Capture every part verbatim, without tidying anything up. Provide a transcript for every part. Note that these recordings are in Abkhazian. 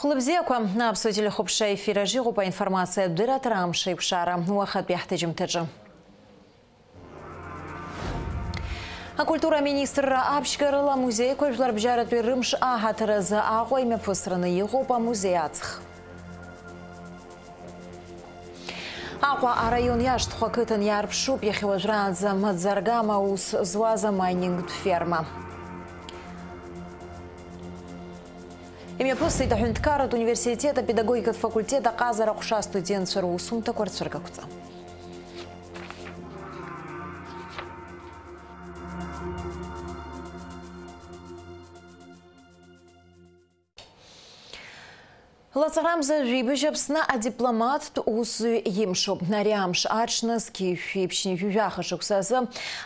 Хәлыбзиақәа, аԥсуа телехәаԥшра ефир аҿы иҟоуп аинформациатә дырраҭара амш еиқәшара, уахатәи ҳҭыжьымҭаҿы. Акультура аминистрра аԥшьгарала амузеиқәа жәларбжьаратәи рымш аҳаҭыр азы Аҟәа имҩаԥысраны иҟоуп амузеи аҵх. Аҟәа араион иашҭхәа ақыҭан иаарԥшуп иахьа уажәраанӡа маӡа-аргама аус зуаз амайнингтә ферма. Имҩаԥысит аҳәынҭқарратә университет апедагогикатә факультет аҟазара ҟәша астудентцәа русумҭақәа рцәыргақәҵа. Лаҵарамза жәибжь Аԥсны адипломаттә усзуҩ имшуп. Ари амш аҽны зқьи жәшәи ԥшьынҩажәи жәаха шықәса азы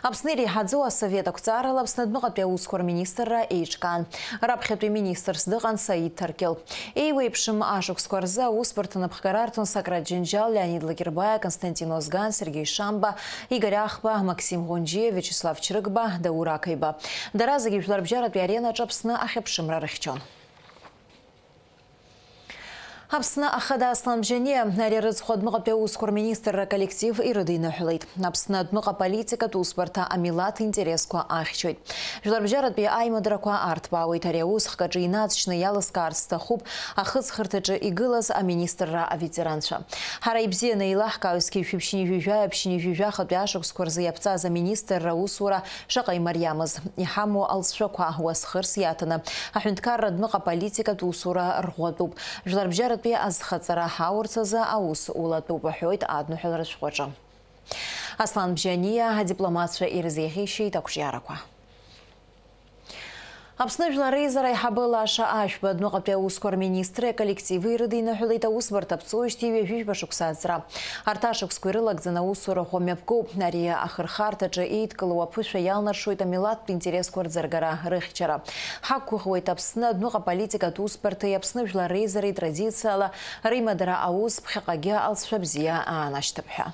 Аԥсны иреиҳаӡоу асовет ақәҵарала Аԥсны адәныҟатәи аусқәа рминистрра еиҿкаан. Раԥхьатәи министрс дыҟан Саид Ҭаркьыл. Еиуеиԥшым ашықәсқәа рзы аусбарҭа напхгара арҭон Сократ Џьынџьал, Леонид Лакербаиа, Константин Озган, Сергеи Шамба, Игорь Ахба, Максим Ӷәынџьиа, Виачеслав Чрыгба, Даур Ақаиба. Дара зегьы жәларбжьаратәи аренаҿы Аԥсны ахьыԥшымра рыхьчон. Аԥсны Ахада Аслан Бжьаниа ари арыцхә адәныҟатәи аусқәа рминистрра аколлектив ирыдиныҳәалеит. Аԥсны адәныҟа политикатә усбарҭа амилаҭ интересқәа ахьчоит. Жәларбжьаратәи аимадарақәа арҭбаауеит. Ари аус хкаҿы инаҵшьны иалыскаарц сҭахуп ахыҵхырҭаҿы игылаз аминистрра аветеранцәа. Ҳара ибзианы еилаҳкаау зқьи жәшәи ԥшьынҩажәи жәаҩа, ԥшьынҩажәи жәахатәи ашықәсқәа рзы иаԥҵаз аминистрра аусура шаҟа имариамыз. Иҳамоу алҵшәақәа уасхырс иаҭаны, аҳәынҭқарра адәныҟа политикатә усура рӷәӷәатәуп. Жәларбжьаратәи азхаҵара ҳаурц азы аус улатәуп, аҳәоит адныҳәалара шәҟәаҿы. Аслан Бжьаниа адипломатцәа ирзеиӷьеишьеит ақәҿиарақәа. Аԥсны Жәлар Реизара аиҳабы Лаша Ашәба адәныҟатәи аусқәа рминистри аколлективи ирыдиныҳәалеит аусбарҭа аԥҵоижьҭеи ҩажәи жәба шықәса аҵра. Арҭ ашықәсқәа ирылагӡаны аусура ӷәӷәа мҩаԥгоуп. Ари ахырхарҭаҿы еидкылоу аԥышәа иалнаршоит амилаҭтә интересқәа рӡыргара, рыхьчара. Ҳақәгәыӷуеит Аԥсны адәныҟа политикатә усбарҭеи Аԥсны Жәлар Реизареи традициала рымадара аус ԥхьаҟагьы алҵшәа бзиа аанашьҭып ҳәа.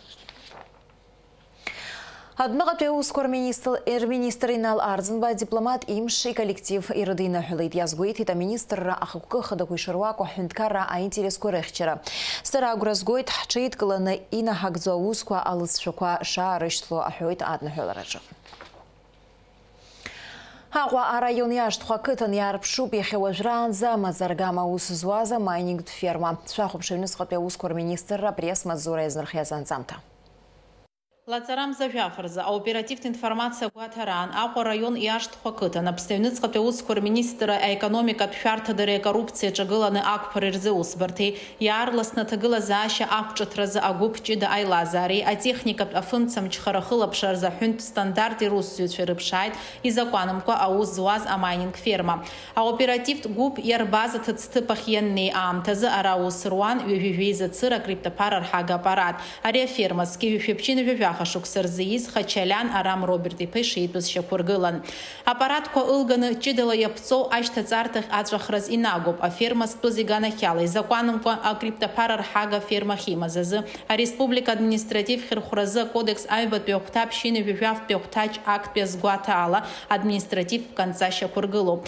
Адәныҟатәи аусқәа рминистр, рминистр Инал Арӡынба адипломат имш иколлектив ирыдиныҳәалеит, иазгәеиҭеит аминистрра ахықәкы хадақәа ишыруаку аҳәынҭқарра аинтересқәа рыхьчара. Сара агәра згоит, ҳҽеидкыланы инаҳагӡо аусқәа алҵшәақәа шаарышьҭло, аҳәоит адныҳәалараҿы. Аҟәа араион иашҭхәа ақыҭан иаарԥшуп иахьа уажәраанӡа амаӡа-аргама аус зуаз амайнингтә ферма. Шәахәаԥши аҩныҵҟатәи аусқәа рминистрра апресс-маҵзура иазырхиаз анҵамҭа. Лаҵарамза жәаф рзы аоперативтә информациа гәаҭараан Аҟәа араион иашҭхәа ақыҭан Аԥсны аҩныҵҟатәи аусқәа рминистрра аекономикатә шәарҭадареи акоррупциеи аҿагыланы ақәԥареи рзы аусбарҭеи иаарласны аҭагылазаашьа ақәҿыҭразы агәыԥ ҷыда аилазаареи атехникатә афымцамчхара ахылаԥшразы аҳәынтә стандарти русзуҩцәеи рыԥшааит изакәанымкәа аус зуаз амайнинг ферма. Аоперативтә гәыԥ иарбаз аҭыӡҭыԥ ахь ианнеи аамҭазы ара аус руан ҩажәи жәеиза цыра акриптоԥара рҳага аппарат. Ари аферма зқьи жәшәи ԥшьынҩажәи жәаха шықәса рзы ииз Хачалян Арам Роберт-иԥа ишиитәыз шьақәыргылан. Аппаратқәа ылганы ҷыдала иаԥҵоу ашьҭаҵарҭахь аҵәахраз инагоуп. Аферма зтәыз иганахьала изакәанымкәа акриптоԥара рҳага аферма ахьимаз азы ареспублика административ хьырхәразы акодекс аҩбатәи ахәҭа ԥшьынҩажәи жәафтәи ахәҭаҷ актәи азгәаҭа ала административтә канҵа шьақәыргылоуп.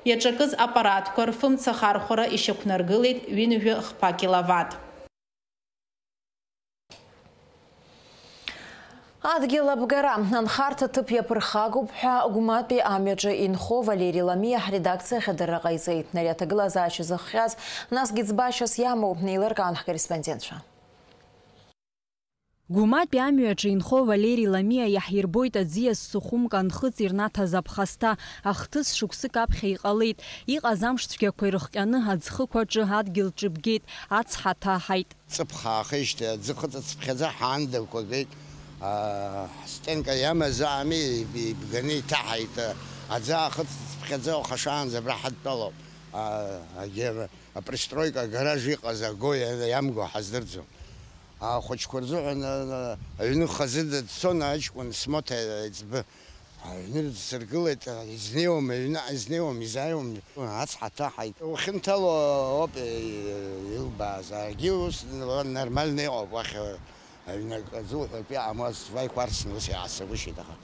Иаҿакыз аппаратқәа рфымца ахархәара ишьақәнаргылеит ҩынҩажәи хԥа киловатт. Адгьыл абгара анхарҭа ҭыԥ иаԥырхагоуп ҳәа Гәматәи амҩаҿы инхо Валери Ламиа ҳредакциа ахь адырра ҟаиҵеит. Ари аҭагылазаашьа зыхҟьаз, насгьы ӡбашьас иамоу, неилыркаан ҳкорреспондентцәа. Гәматәи амҩаҿы инхо Валери Ламиа иаҳирбоит аӡиас сыхәымка анхыҵ ирнаҭаз аԥхасҭа. Ахҭыс шықәсык аԥхьа иҟалеит. Иҟаз амш цәгьақәа ирыхҟьаны аӡхықә аҿы адгьыл ҿыбгеит, ацҳа ҭаҳаит. Ҵыԥх аахижьҭеи аӡы хыҵыцыԥхьаӡа ҳаандақәа геит. Аа, ҳстенка иамаз ами, иб-, ибганы иҭаҳаит. Аӡы аахыҵыцыԥхьаӡа уаха шаанӡа абра ҳадтәалоуп. Аа, агьама апристройка агараж иҟаз аго иа-, иамго ҳаздырӡом. Ахәыҷқәа рзыҳәан, а, а, аҩны хазы дцон аҷкәын смоҭа еиҵбы. Аҩны дсыргылеит, изнеиуам, аҩныҟа изнеиуам, изааиуам. Ацҳа ҭаҳаит. Ухьынҭало ауп, е, илбааз. Аргьы ус нормально иҟоуп, уахь, а, аҩны акы зуҳәартә иҟамлацт, уа иқәарсны ус иаасыргәышьеит, аха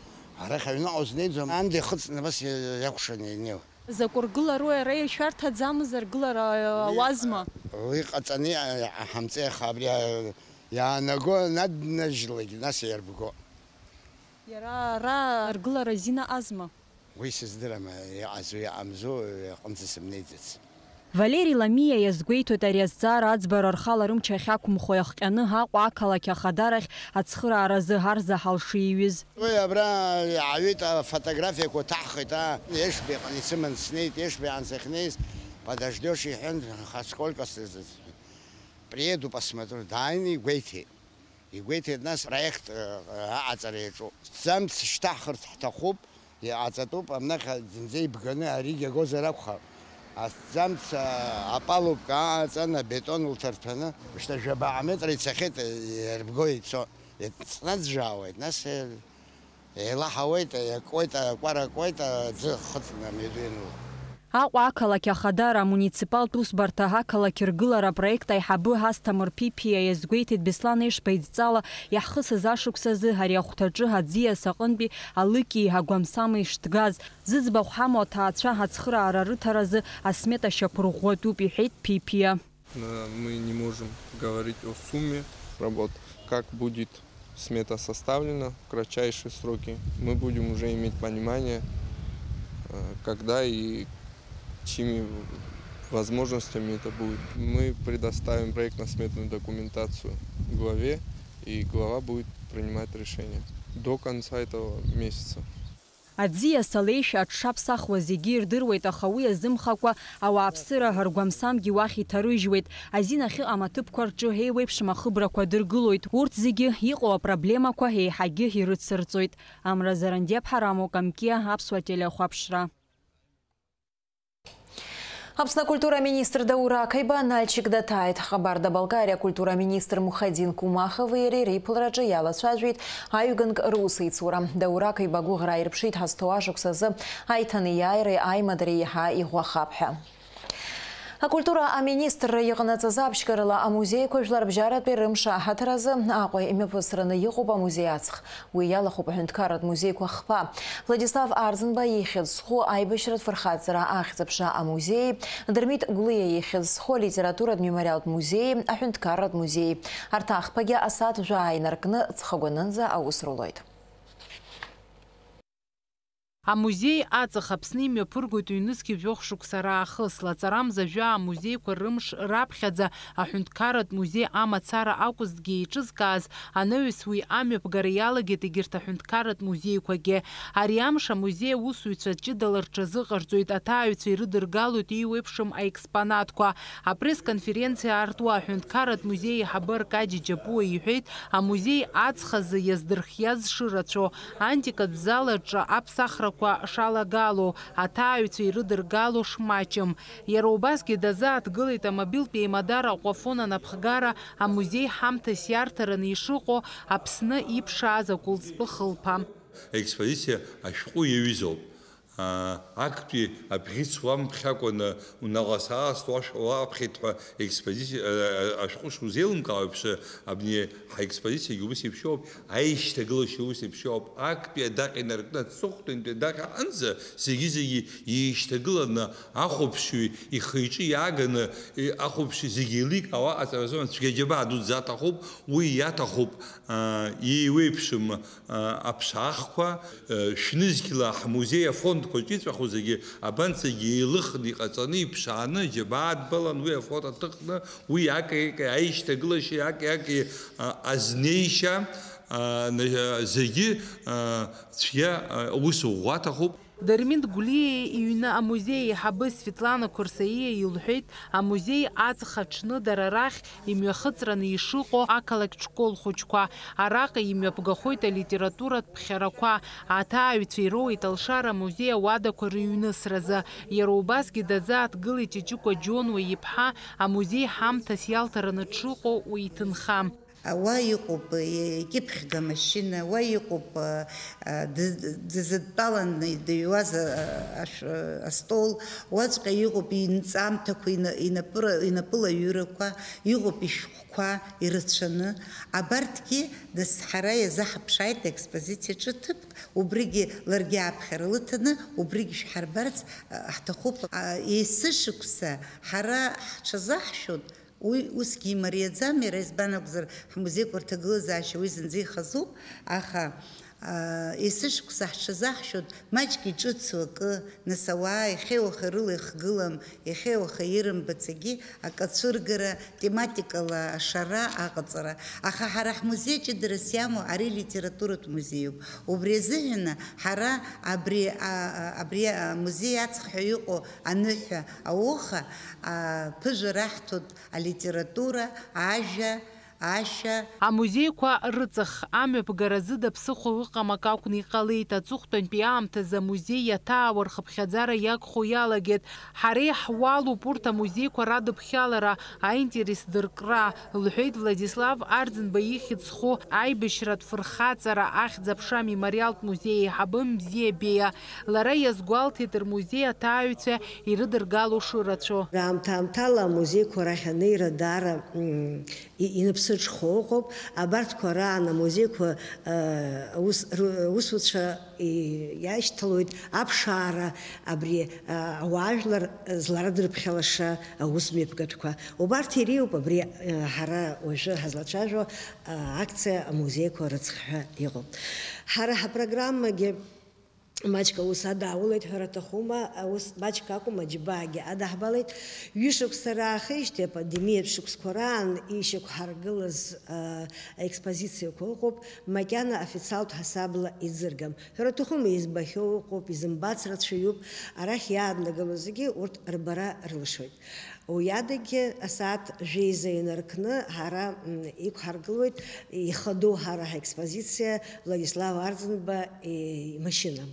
арахь аҩныҟа узнеиӡом, аанда ихыҵны абас иа-, иакәшаны инеиуа. Закә ргылароу, иара ишәарҭаӡамыз аргылара, э, Уи, ауазма? Уи ҟаҵаны иа-, иаҳамҵеи, аха абри, а, иаанаго наднажьлак, нас иарбго. Иара ара аргылара азин аҟазма? Уи сыздырам, иҟазу иҟамзу, аҟынӡа сымнеиӡац. Валери Ламиа иазгәеиҭоит ари азҵаара аӡбара рхала рымч ахьақәымхо иахҟьаны Аҟәа ақалақь ахадарахь ацхырааразы арзаҳал шиҩыз. Уи абра иаауеит, афотографиақәа ҭаҳхит, а, Ешбеи иҟны исыман снеит, Ешбеи анахь сахьнеиз, подождёшь, иҳәан, ха сколько с-, с-, с-, приеду посмотрю, дааины игәеиҭеит. Игәеиҭеит, нас проект, э, аҟаҵара иаҿуп. Ҭӡамц шьҭаҳхырц ҳҭахуп, иҟаҵатәуп, абнахь зынӡа ибганы аригь агозар акәхап. Аҭӡамц, а, апалубка ааҵан, абетон лҭарҭәаны, шьҭа жәаба метра ицахьеит, иарбго ицо. Иҵнаӡәӡәаауеит, нас, э, еилаҳауеит, иакуеит, акәара акуеит, аӡы хыҵны амҩаду иануп. Аҟәа ақалақь ахадара амуниципалтә усбарҭа ақалақь ргылара апроект аиҳабы Асҭамыр Ԥиԥиа иазгәеиҭеит, Беслан Ешба идҵала иаҳхысыз ашықәсазы ари ахәҭаҿы аӡиас аҟынтәи алыки агәамсами шҭгаз. Зыӡбахә ҳамоу аҭаацәа ацхыраара рыҭаразы асмета шьақәырӷәӷәатәуп, иҳәеит Ԥиԥиа. Э, мы не можем говорить о сумме работ. Как будет смета составлена в кратчайшие сроки, мы будем уже иметь понимание, э, когда и чьими возможностями это будет. Мы предоставим проектно-сметную документацию главе, и глава будет принимать решение до конца этого месяца. Аӡиас алеишәа аҽшаԥсахуа зегьы ирдыруеит, аха уи азымхакәа, ауааԥсыра ргәамсамгьы уахь иҭарыжьуеит. Азин ахьыҟам аҭыԥқәа рҿы еиуеиԥшым ахыбрақәа дыргылоит. Урҭ зегьы иҟоу апроблемақәа еиҳагьы ирыцырҵоит. Амра Зарандиаԥҳа, Рамо Камкиа, Аԥсуа телехәаԥшра. Аԥсны акультура аминистр Даур Ақаиба Нальчик даҭааит. Ҟабарда-Балкариа акультура аминистр Мухадин Кумахови иареи реиԥылараҿы иалацәажәеит аҩганк русеицура. Даур Ақаиба агәыӷра ааирԥшит ҳазҭоу ашықәс азы аиҭанеиааиреи аимадареи еиҳа иӷәӷәахап ҳәа. Акультура аминистрра иҟанаҵаз аԥшьгарала амузеиқәа жәларбжьаратәи рымш аҳаҭыр азы Аҟәа имҩаԥысраны иҟоуп амузеи аҵх. Уи иалахәуп аҳәынҭқарратә музеиқәа хԥа. Владислав Арӡынба ихьӡ зху аибашьратә фырхаҵара ахьӡ-аԥша амузеи, Дырмит Гәлиа ихьӡ зху алитературатә мемориалтә музеи, аҳәынҭқарратә музеи. Арҭ ахԥагьы асааҭ жәаа инаркны ҵхагәанынӡа аус рулоит. Амузеи аҵх Аԥсны имҩаԥыргоит ҩнызқьи жәохә шықәса раахыс. Лаҵарамза жәаа амузеиқәа рымш раԥхьаӡа аҳәынҭқарратә музеи амацара акәызҭгьы еиҿызкааз анаҩс уи амҩаԥгара иалагеит егьырҭ аҳәынҭқарратә музеиқәагьы. Ари амш амузеи аусзуҩцәа ҷыдала рҽазыҟарҵоит, аҭааҩцәа ирыдыргалоит еиуеиԥшым аекспонатқәа. Апресс-конференциа аартуа аҳәынҭқарратә музеи аиҳабы Аркади Џьапуа иҳәеит, амузеи аҵх азы иаздырхиаз шырацәоу, антикатә зал аҿы аԥсахрақәа шалагало, аҭааҩцәа ирыдыргало шмаҷым. Иара убасгьы дазааҭгылеит амобилтә еимадара Аҟәафон анапхгара амузеи ҳамҭас иарҭараны ишыҟоу Аԥсны иԥшааз акәылӡтәы хылԥа. Аекспозициа ашәҟәы иаҩызоуп. Аа, актәи абӷьыц уамԥхьакәаны унаҟа-сааҟа уашәҟәы уаԥхьеит ҳәа експозициа, а, а, ашәҟәы шузеилымкаауа еиԥш, абни ҳаекспозициагьы ус еиԥш иоуп, аишьҭагылашьа ус еиԥш иоуп, актәи адаҟьа инаркны аҵыхәтәантәи адаҟьа аҟынӡа зегьы-зегьы еишьҭагыланы ахәаԥшҩы ихы-иҿы иааганы, и-, ахәаԥшҩы зегьы еиликаауа аҟаҵара азыҳәан цәгьа џьабаа дуӡӡа аҭахуп, уи иаҭахуп, аа, еиуеиԥшым, аа, аԥшаахқәа, э, шәнызқьла ҳмузеи афондқәа ҿиҵәаху зегьы абанӡагьы еилыхны иҟаҵаны, иԥшааны, џьабаа дбалан уи афонд аҭыхны, уи аки-аки аишьҭагылашьа, аки-аки, а, азнеишьа, а, на-, зегьы, а, цәгьа, а, аус ӷәӷәа аҭахуп. Дырмит Гәлиа иҩны амузеи аиҳабы Светлана Қәырсаиа илҳәеит, амузеи аҵх аҽны дара рахь имҩахыҵраны ишыҟоу ақалақь школ хәыҷқәа. Араҟа имҩаԥгахоит алитературатә ԥхьарақәа. Аҭааҩцәа ироуеит алшара амузеи ауадақәа рыҩнысразы. Иара убасгьы дазааҭгылеит Ҷыҷыкәа Џьонуа иԥҳа, амузеи ҳамҭас иалҭараны дшыҟоу уи иҭынха. Уа иҟоуп икьыԥхьга машьына, уа иҟоуп, а, а, дыз-, дызыдтәаланы дыҩуаз, а, ашә-, астол, уаҵәҟьа иҟоуп инҵамҭақәа, ина-, инапыра-, инапылаҩырақәа, иҟоуп ишәҟәқәа ирацәаны. Абарҭгьы нас ҳара иазаҳаԥшааит аекспозициаҿы ҭыԥк, убригьы ларгьы аԥхьара лыҭаны, убригьы шәҳарбарц, а, ҳҭахуп. А, есышықәса ҳара ҳҽазаҳшәоит. Уи усгьы имариаӡам, иара избан акәзар, ҳмузеиқәа рҭагылазаашьа уи зынӡа ихазуп, аха, аа, есышықәса ҳҽазаҳшәоит маҷк иҿыцу акы, нас ауаа иахьеи уахеи рыла ихгылам, иахьеи уахеи ирымбац егьи акы ацәыргара, тематикала ашара, аҟаҵара. Аха ҳара ҳмузеи ҷыдарас иамоу ари литературатә музеиуп. Убри азыҳәаны ҳара абри, а, а, абри амузеи аҵхҳәа иҟоу аныҳәа ауха, а, ԥыжәара аҳҭоит. Алитература, ажәа, ашәа. Амузеиқәа рыҵых, амҩаԥгаразы даԥсыхәа ыҟам акы акәны иҟалеит. Аҵыхәтәантәи аамҭазы амузеи иаҭаауа рхыԥхьаӡара иагхо иалагеит. Ҳара иаҳуалуп урҭ амузеиқәа радыԥхьалара, аинтерес дыркра, лҳәеит Владислав Арӡынба ихьӡ зху аибашьратә фырхаҵара ахьӡ-аԥша амемориалтә музеи аиҳабы Мзиа Беиа. Лара иазгәалҭеит, рмузеи аҭааҩцәа ирыдыргало шырацәоу. Аамҭа-аамҭала амузеиқәа рахь анеира даара, м, и-, иныԥсыҽхо ыҟоуп. Абарҭқәа раан амузеиқәа, э, аус-, ру-, аусуцәа и-, иашьҭалоит аԥшаара, абри, э, ауаажәлар зларадырԥхьалаша аус мҩаԥгатәқәа. Убарҭ иреиуоуп абри, э, ҳара уажәы ҳазлацәажәо, э, акциа амузеиқәа рыҵхҳәа иҟоуп. Ҳара ҳапрограммагьы маҷк аус адаҳулеит ҳәа рҭахума, аус маҷк акәым, аџьабаагьы адаҳбалеит. Ҩышықәса раахеижьҭеи апандемиатә шықәсқәа раан ишьақәҳаргылаз, а, аекспозициақәа ыҟоуп, макьана официалтә ҳасабла иӡыргам. Ҳәара аҭахума, избахьоу ыҟоуп, изымбац рацәаҩуп, арахь иааднагыло зегьы урҭ рбара рылшоит. Уи адагьы асааҭ жәеиза инаркны ҳара, м, иқәҳаргылоит ихадоу ҳара ҳекспозициа Владислав Арӡынба имашьына.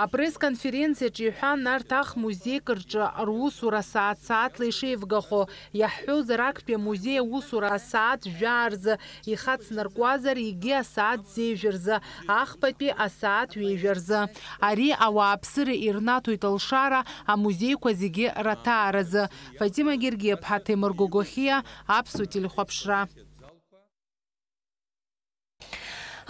Апресс-конференциаҿы иҳәан, арҭ ахмузеик рҿы русура сааҭ-сааҭла ишеивгахо, иаҳҳәозар, актәи амузеи аусура асааҭ жәаа рзы ихацнаркуазар, егьи асааҭ зеижә рзы, ахԥатәи асааҭ ҩеижә рзы. Ари ауааԥсыра ирнаҭоит алшара амузеиқәа зегьы раҭааразы. Фатима Гергиаԥҳа, Ҭемыр Гогохиа, Аԥсуа телехәаԥшра.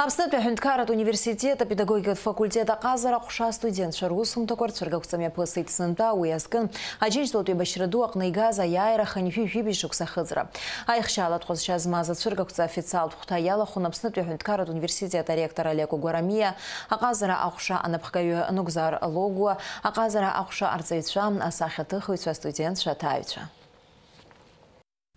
Аԥснытәи аҳәынҭқарратә университет апедагогикатә факультет аҟазара аҟәша астудентцәа русумҭақәа рцәыргақәҵа мҩаԥысит. Сынтәа уи азкын Аџьынџьтәылатә еибашьра ду аҟны игаз аиааира хынҩажәи жәибжь шықәса ахыҵра. Аихшьаала атҟәазшьа змаз ацәыргақәҵа официалтә хәҭа иалахәын Аԥснытәи аҳәынҭқарратә университет аректор Олег Гәарамиа, аҟазара аҟәша анапхгаҩы Нугзар Логуа, аҟазара аҟәша арҵаҩцәа, асахьаҭыхыҩцәа, астудентцәа, аҭааҩцәа.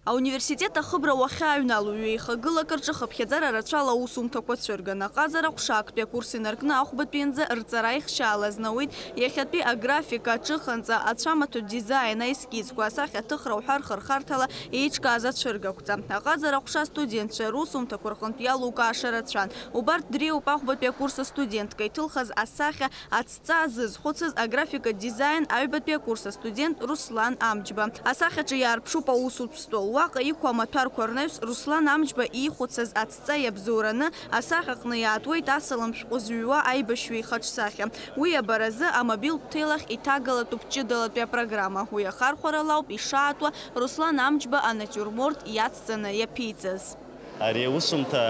Ауниверситет ахыбра уахьааҩнало ҩеихагылак рҿы хыԥхьаӡара рацәала аусумҭақәа цәырган. Аҟазара ҟәша актәи акурс инаркны ахәбатәианӡа рҵара ихшьаала знауеит иахьатәи аграфика аҿыханҵа, ацәамаҭәатә дизаин, аескизқәа, асахьаҭыхра уҳәа рхырхарҭала еиҿкааз ацәыргақәҵа. Аҟазара ҟәша астудентцәа русумҭақәа рҟынтә иалукааша рацәан. Убарҭ дреиуоуп ахәбатәи акурс астудентка иҭылхыз асахьа Адҵа зызхәыцыз аграфикатә дизаин аҩбатәи акурс астудент Руслан Амҷба. Асахьаҿы иаарԥшуп аусутә стол. Уаҟа иқәу амаҭәарқәа рнаҩс Руслан Амҷба иихәыцыз адҵа иабзоураны асахьаҟны иаатуеит асалам шәҟәы зыҩуа аибашьҩы ихаҿсахьа. Уи абаразы амобилтә ҭелахь иҭагалатәуп ҷыдалатәи апрограмма. Уи ахархәарала ауп ишаатуа Руслан Амҷба анатиурморт иацҵаны иаԥиҵаз. Ари аусумҭа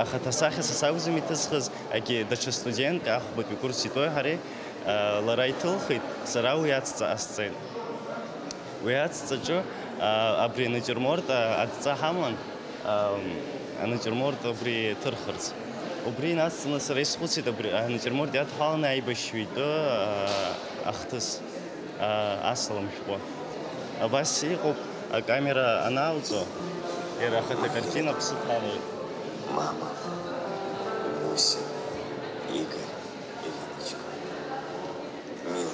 ахаҭа сахьа са сакәӡам иҭысхыз, егьи даҽа студентк, ахәбатәи курс итәоу ҳареи, а, лара иҭылхит, сара уи аҵҵа ҟасҵеит. Уи аҵҵаҿы, а, абри анатиурморт, а, адҵа ҳаман, а, анатиурморт убри ҭырхырц. Убри инацҵаны сара исхәыцит, абри анатиурморт иадҳәаланы аибашьҩы итәы, а, ахҭыс. А, асалам шәҟәы. Абас иҟоуп, акамера анаалҵо, иара ахаҭа акартина ԥсыԥ алоуп. Мама, Муся, Игорь и Верочка. Милые,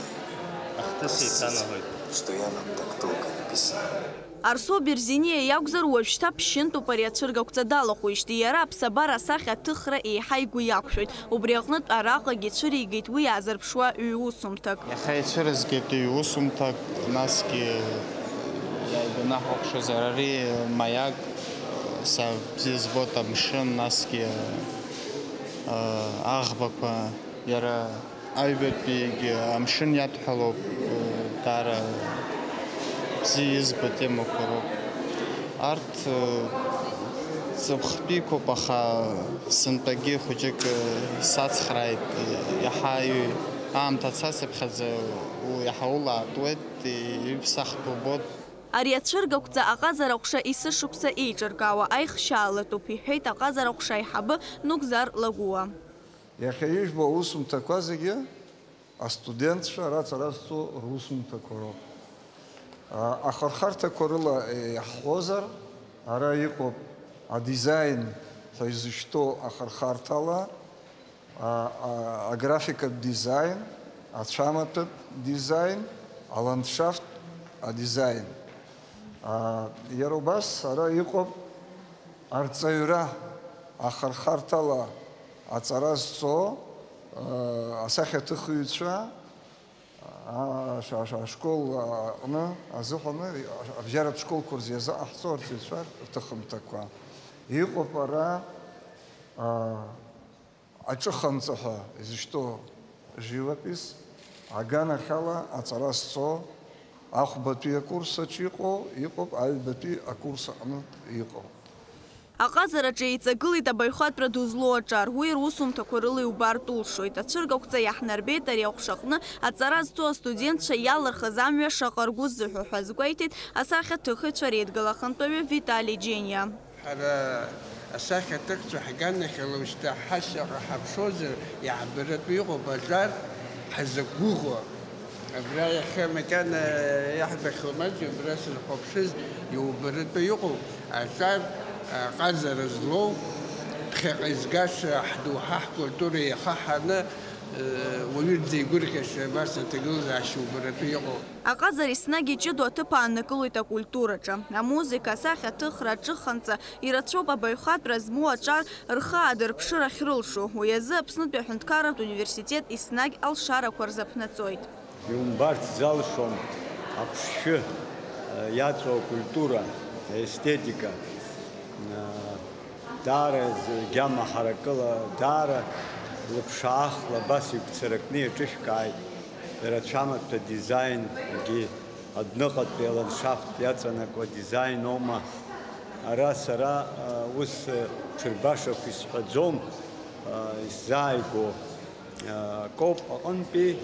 ахҭыс простите, еиҭанаҳәоит, что я вам так долго не писала. Арсоу Берзиниа иакәзар, уажәшьҭа ԥшьынтәуп ари ацәыргақәҵа далахәижьҭеи, иара аԥсабара асахьа аҭыхра еиҳа игәы иақәшәоит. Убри аҟнытә араҟагьы цәыригеит уи иаазырԥшуа ҩ-усумҭак. Иахьа ицәырызгеит ҩ-усумҭак, насгьы иааигәанаҳахәаԥшуазар ари маиак, Са бзиа збоит амшын, насгьы, а, аӷбақәа, иара аҩбатәигьы амшын иадҳәалоуп, а, даара бзиа избо темақәа роуп. Арҭ, а, ҵыԥхтәиқәоуп, аха сынтәагьы хәыҷык, а, сацхрааит, а, иаҳа аамҭа цацыԥхьаӡа, у-, иаҳа улаатуеит, и-, иҩԥсахтә убоит. Ари ацәыргақәҵа аҟазара ҟәша есышықәса еиҿыркаауа аихшьаалатәуп, иҳәеит аҟазара ҟәша аиҳабы Нугзар Лагәуа. Иахьа ижәбо аусумҭақәа зегьы астудентцәа ара аҵара зҵо русумҭақәа роуп. А, ахырхарҭақәа рыла, е, иаҳҳәозар, ара иҟоуп адизаин ҳәа изышьҭоу ахырхарҭала, а, а, аграфикатә дизаин, ацәамаҭәатә дизаин, аландшафт адизаин. А, иара убас ара иҟоуп арҵаҩра, ахырхарҭала аҵара зҵо, а, асахьаҭыхҩцәа, а, аш-, аш-, ашкол аҟны азыҳәаны, абжьаратә школқәа рзы иазыҟаҳҵо арҵаҩцәа рҭыхымҭақәа. Иҟоуп ара, а, аҿыханҵа ҳәа изышьҭоу живопись, аганахьала аҵара зҵо, ахәбатәи акурс аҿы иҟоу, иҟоуп аҩбатәи акурс аҟны иҟоу. Аҟазараҿы еиҵагылеит абаҩхатәра ду злоу аҿар, уи русумҭақәа рыла иубартә улшоит. Ацәыргақәҵа иаҳнарбеит ари аҟәшаҟны аҵара зҵо астудентцәа иалырхыз амҩа шаҟа ргәы ззыҳәо ҳәа азгәеиҭеит асахьаҭыхыҩцәа реидгыла ахантәаҩы Витали Џьениа. Ҳара асахьаҭыхцәа ҳганахьала ушьҭа ҳашьаҟа ҳаԥшуазар, иаҳбаратәы иҟоуп аҿар ҳазықәгәыӷуа. Абра иахьа макьана иаҳбахьоу маҷҩым, абра сызхәаԥшыз иубаратәы иҟоуп аҿар, аҟазара злоу, ԥхьаҟа изгаша ҳдоуҳа ҳкультура иахаҳаны, уаҩы дзеигәырӷьаша абас аҭагылазаашьа убаратәы иҟоуп. Аҟазара еснагь иҷыдоу аҭыԥ ааннакылоит акультураҿы. Амузыка, асахьаҭыхра, аҿыханҵа, ирацәоуп абаҩхатәра змоу аҿар рхы аадырԥшыр ахьрылшо. Уи азы Аԥснытәи аҳәынҭқарратә университет еснагь алшарақәа рзаԥнаҵоит. Иумбарц залшом аԥшшәы, э, иаҵоу акультура, аестетика. Э, Даара зегьама ҳаракыла, даара лыԥшаахла абас игәцаракны иаҿышәкааит. Иара ацәамаҭәа дизаингьы адәныҟатәи аландшафт иаҵанакуа дизаин аума? Ара сара, а, ус, а, ҽырбашақә исҳәаӡом, а, исзааигәо, а, акоуп аҟынтәи,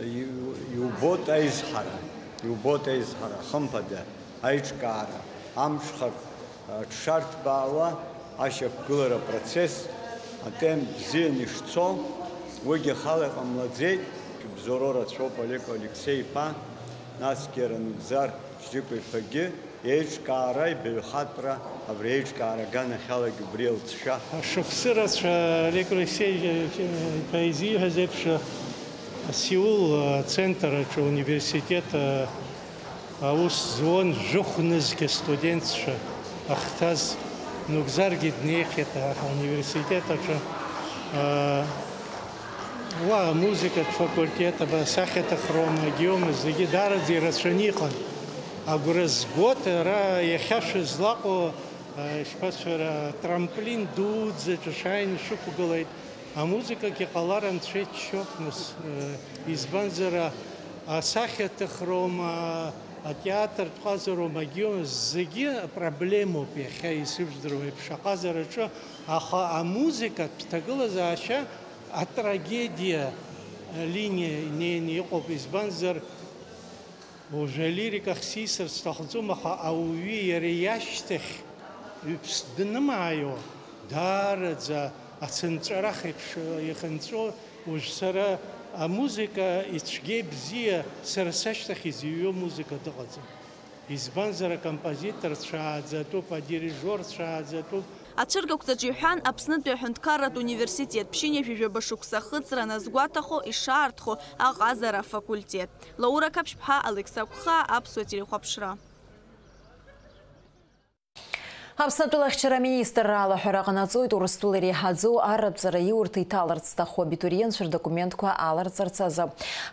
иу-, иубоит аизҳара, иубоит аизҳара, хымԥада, аиҿкаара, амҽхак, аҽшарҭбаауа ашьақәгылара апроцесс атемп бзианы ишцо, уигьы ахала иҟамлаӡеит, ибзоуроу рацәоуп Олег Алексеи-иԥа, насгьы иара Нугзар Ҷҷыкәа-иԥагьы, еиҿкаара, ибаҩхатәра, абри аиҿкаара аганахьалагьы убри алҵшәа. Шықәсы рацәа Олег Алексеи-иԥа изиҳәаз еиԥш, Сеул ацентр аҿы университет аус зуан жәохә нызқь астудентцәа ахьҭаз. Нугзаргьы днеихьеит аҳ-, ауниверситет аҿы. Уа амузыкатә факультет, асахьаҭыхроума, агеома, зегьы даараӡа ирацәаны иҟан. Агәра згоит, ара иахьа шәызлаҟоу, ишԥасҳәара, трамплин дуӡӡаҿы шәааины шәықәгылеит. Амузыкагьы ҟалар анцәа иччоит, нас, э, избанзар, а-, асахьаҭыхроума, атеатртә ҟазароума, агьиома, зегьы апроблемоуп иахьа исыжәдыруа еиԥш аҟазараҿы, аха амузыкатә ҭагылазаашьа атрагедиа, э, линиа инеины иҟоуп, избанзар, Уажәы алирика ахь сисыр сҭахӡом, аха ауаҩы иара иашьҭахь ҩԥс днымааиуа, даараӡа ацынҵәарах еиԥш ихынҵәо, уажә сара амузыка ицәгьа-ибзиа сара сашьҭахь изыҩуа музыка дыҟаӡам. Избанзар, акомпозитор цәааӡатәуп, адирижиор цәааӡатәуп. Ацәыргақәҵаҿ иҳәан Аԥснытәи аҳәынҭқарратә университет ԥшьынҩажәижәаба шықәса ахыҵра аназгәаҭахо ишаартхо аҟазара афакультет. Лаура Қаԥшьԥҳа, Алықьса Гәхаа, Аԥсуа телехәаԥшра. Аԥсны атәылахьчара аминистрра алаҳәара ҟанаҵоит Урыстәыла иреиҳаӡоу арратә ҵараиурҭа иҭаларц зҭаху абитуриентцәа рдокументқәа аларҵарц азы.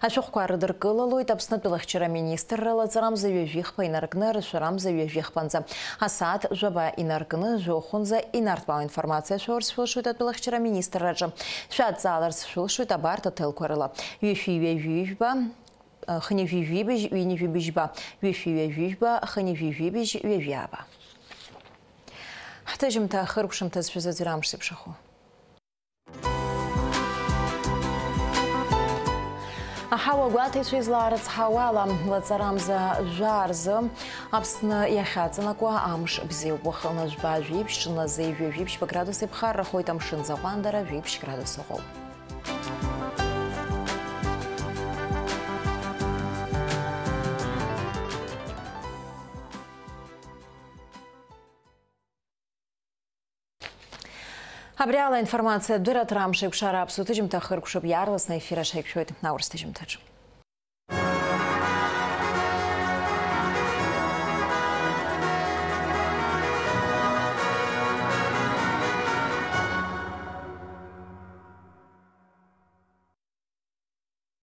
Ашәҟәқәа рыдыркылалоит Аԥсны атәылахьчара аминистрра лаҵарамза ҩажәихԥа инаркны рышәарамза ҩажәихԥанӡа, асааҭ жәаба инаркны жәохәынӡа инарҭбаау информациа шәоурц шәылшоит атәылахьчара аминистрраҿы. Шәадҵааларц шәылшоит абарҭ аҭелқәа рыла: ҩышәи ҩажәи жәба, хынҩажәи жәибжь, ҩынҩажәи бжьба, ҩышәи ҩажәи жәба, хынҩажәи жәибжь, ҩажәи ааба. Ҳҭыжьымҭа хыркәшамҭаз шәзаӡәыр амш зеиԥшахо. Аҳауа гәаҭеицәа излаарыцҳауала, лаҵарамза жәаа рзы Аԥсны иахьаҵанакуа амш бзиоуп. Уахынла жәба-жәиԥшь, ҽынла зеижә-ҩажәиԥшьба градус иԥхаррахоит, амшын аӡы аҟәандара жәиԥшь градус ыҟоуп. Абри ала аинформациатә дырраҭара Амш еиқәшара аԥсуа ҭыжьымҭа хыркәшоуп, иаарласны аефир аҿы ҳаиқәшәоит аурыс ҭыжьымҭаҿы.